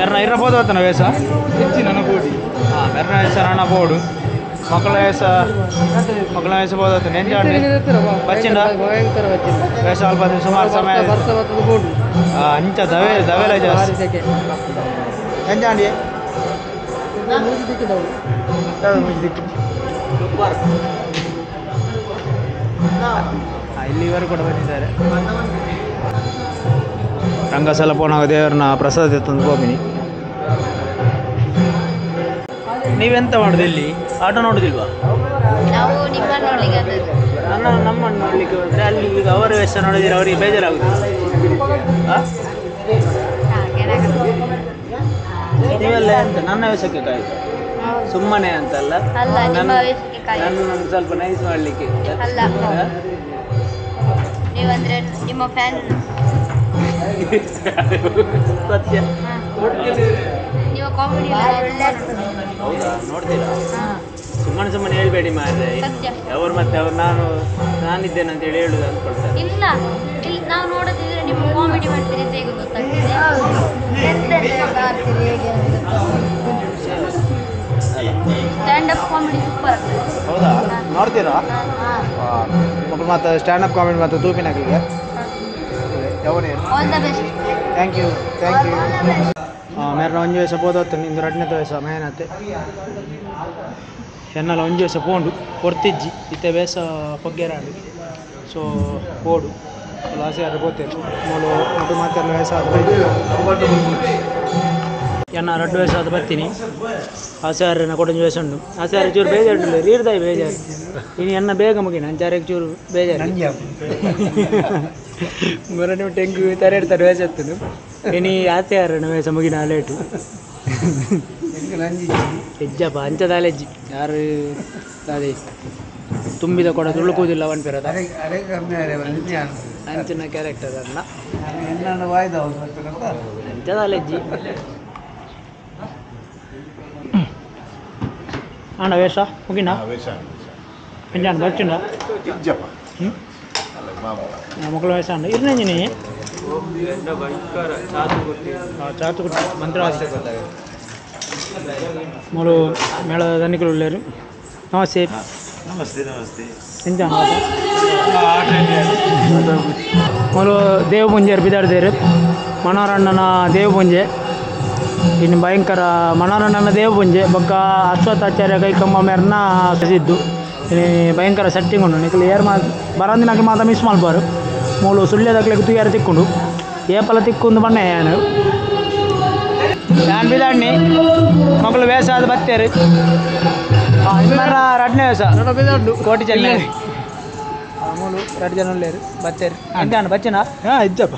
ಮೆರ್ನ ಇರ ಪೋದು ವೇಸ ಮೆರ್ನ ವೇಸ ನನ ಪೋಡು ಮಕ್ಕಳ ವೇಸ ಮಕ್ಕಳ ವೇಸ ಪೋದು ಬಚ್ಚಿಂಡ ವೇಸ ಅಲ್ಪ ಸುಮಾರು ಸಮಯ ಅಂಚ ದವೆ ದವೆಲ ಜಾಸ್ತಿ ಎಂಜಾಂಡಿ ಇಲ್ಲಿವರೆಗೂ ಕೂಡ ಬಂದಿದ್ದಾರೆ. ರಂಗಸಲ ಪೋನಾಗ ದೇವರನ್ನ ಪ್ರಸಾದ ತಂದು ಹೋಗಿನಿ. ನೀವೆಂತ ಮಾಡುದು ಇಲ್ಲಿ? ಆಟೋ ನೋಡುದಿಲ್ವಾ? ನನ್ನ ನಮ್ಮನ್ನು ನೋಡ್ಲಿಕ್ಕೆ ಬಂದ್ರೆ ಅಲ್ಲಿ ಈಗ ಅವರ ವೇಷ ನೋಡಿದ್ರೆ ಅವರಿಗೆ ಬೇಜಾರಾಗುದು. ನೀವೆಲ್ಲ ಎಂತ ನನ್ನ ವೇಷಕ್ಕೆ ಕಾಯ್ತು ಸುಮ್ಮನೆ ಅಂತಲ್ಲ, ನನ್ನ ಸ್ವಲ್ಪ ನೈಸ್ ಮಾಡ್ಲಿಕ್ಕೆ. ನೀವಂದ್ರೆ ನಿಮ್ಮ ಫ್ಯಾನ್ ಸತ್ಯ. ನೀವು ಕಾಮಿಡಿ ಹೌದಾ? ನೋಡ್ತೀರಾ? ಸುಮ್ಮನೆ ಸುಮ್ಮನೆ ಹೇಳ್ಬೇಡಿ ಮಾರ್ರೆ. ಅವರು ಮತ್ತೆ ಅವ್ರು ನಾನು ನಾನಿದ್ದೇನೆ ಅಂತ ಹೇಳಿ ಹೇಳುದು ಅಂದ್ಕೊಳ್ತಾರೆ. ಇಲ್ಲ ಇಲ್ಲಿ ನಾವು ನೋಡದಿದ್ರೆ ನಿಮ್ಮ ಕಾಮಿಡಿ ಮಾಡ್ತೀರಿ ಅಂತ ಹೇಗೆ ಗೊತ್ತಾಗ್ತದೆ? Stand up comedy super. ಹೌದಾ? ನೋಡ್ತೀರಾ? ಮಕ್ಕಳು ಮತ್ತೆ ಸ್ಟ್ಯಾಂಡ್ ಅಪ್ ಕಾಮಿಡಿ ಮತ್ತು ತೂಪಿನಾಗಲಿಗೆ. All the best. Thank you, thank you. ಮೇರೆ ಒಂಜಿ ವಯಸ್ಸ ಪೋದತ್ತು ನಿಂದು ರಡ್ನೇ ವಯಸ್ಸ ಮೇನತ್ತೆ ಎನ್ನಲ ಒಂಜಿ ವಯಸ್ಸ ಪೋಂಡು ಪೊರ್ತಿಜ್ಜಿ ಇತ್ತೆ ಬೇಸ ಪೊಗ್ಗೆರಾಂಡು ಸೊ ಪೋಡು ಲಾಸಿ ಆರು ಪೋತೇರು ಮೂಲು ಒಟ್ಟು ಮಾತೆಲ್ಲ ವಯಸ್ಸಾದ ಎನ್ನ ರಡ್ಡು ವಯಸ್ಸಾದ ಬತ್ತೀನಿ. ಆಚಾರ್ಯನ ಕೊಡಂಜಿ ವಯಸ್ಸುಂಡು. ಆಚಾರ್ಯ ಚೂರು ಬೇಜಾರು ರೀರ್ದಾಯಿ ಬೇಜಾರು ಇನ್ನು ಎನ್ನ ಬೇಗ ಮುಗಿನ ಅಂಚಾರ್ಯಕ್ಕೆ ಚೂರು ಬೇಜಾರು ಮೊರನು ಟೆಂಗು ತರೆಡ್ತಾರೆ ವೇಷತ್ತನು ಇನಿ ಆಚೆಯಾರನ ವೇಷ ಮುಗಿನ ಲೇಟು ಹೆಜ್ಜಪ್ಪ ಅಂಚದಾಲೆಜ್ಜಿ ಯಾರು ಅದೇ ತುಂಬಿದ ಕೊಡ ತುಳುಕುವುದಿಲ್ಲ ಪನ್ಪೆರದ ಅಂಚಿನ ಕ್ಯಾರೆಕ್ಟರ್ ಅಲ್ಲ ಅಂಚದಾಲೆಜ್ಜಿ ಅಣ್ಣ ವೇಷ ಮುಗಿನ ಎಂಜಾನ್ ಬರ್ಚಿಂಡ ಮಕ್ಕಳ ವೇಷ ಅಣ್ಣ ಇರ್ನಂಜಿನಿ ಚಾತುಗುಟ್ಟಿ ಮಂತ್ರಾಲಯ ಮೂಲು ಮೇಳದ ದನಿಕಲು ಉಳ್ಳೇರು. ನಮಸ್ತೆ. ನಮಸ್ತೆ ನಮಸ್ತೆ. ಎಂಜ ಮೂಲು ದೇವಪುಂಜೆಯರು ಬಿದಾಡ್ದೇರು ಮನೋರಣ್ಣನ ದೇವಪುಂಜೆ ಇನ್ನು ಭಯಂಕರ ಮನೋರಣ್ಣನ ದೇವಪುಂಜೆ ಬೊಕ್ಕ ಅಶ್ವತ್ಥಾಚಾರ್ಯ ಕೈಕಂಬ ಮೇರ್ನ ಸಿದ್ದು ಭಯಂಕರ ಸೆಟ್ಟಿಂಗ್ ಉಂಡು. ನಿಕಲು ಏರ್ ಮಾ ಬರಂದಿನಕ್ಕೆ ಮಾತ ಮಿಸ್ ಮಲ್ಪಾರು ಮೂಲು ಸುಳ್ಯದಕ್ಲೆಗ್ ತೂಯರ ತಿಕ್ಕೊಂಡು ಏಪಲ ತಿಕ್ಕೊಂಡು ಬಣ್ಣೆ ಯಾನು ಯಾನ್ ಬಿದಾಡ್ನಿ ಮಕ್ಕಳು ವೇಷ ಆದ ಬತ್ತೇರು ರಡ್ನೇ ವೇಷ ಕೋಟಿ ಚೆನ್ನ ಮೂಲು ಎರಡು ಜನ ಉಳ್ಳೇರು ಬತ್ತೇರು ಎಂತ ಬಚ್ಚನಾ? ಹಾಂ ಇಜ್ಜಪ್ಪ.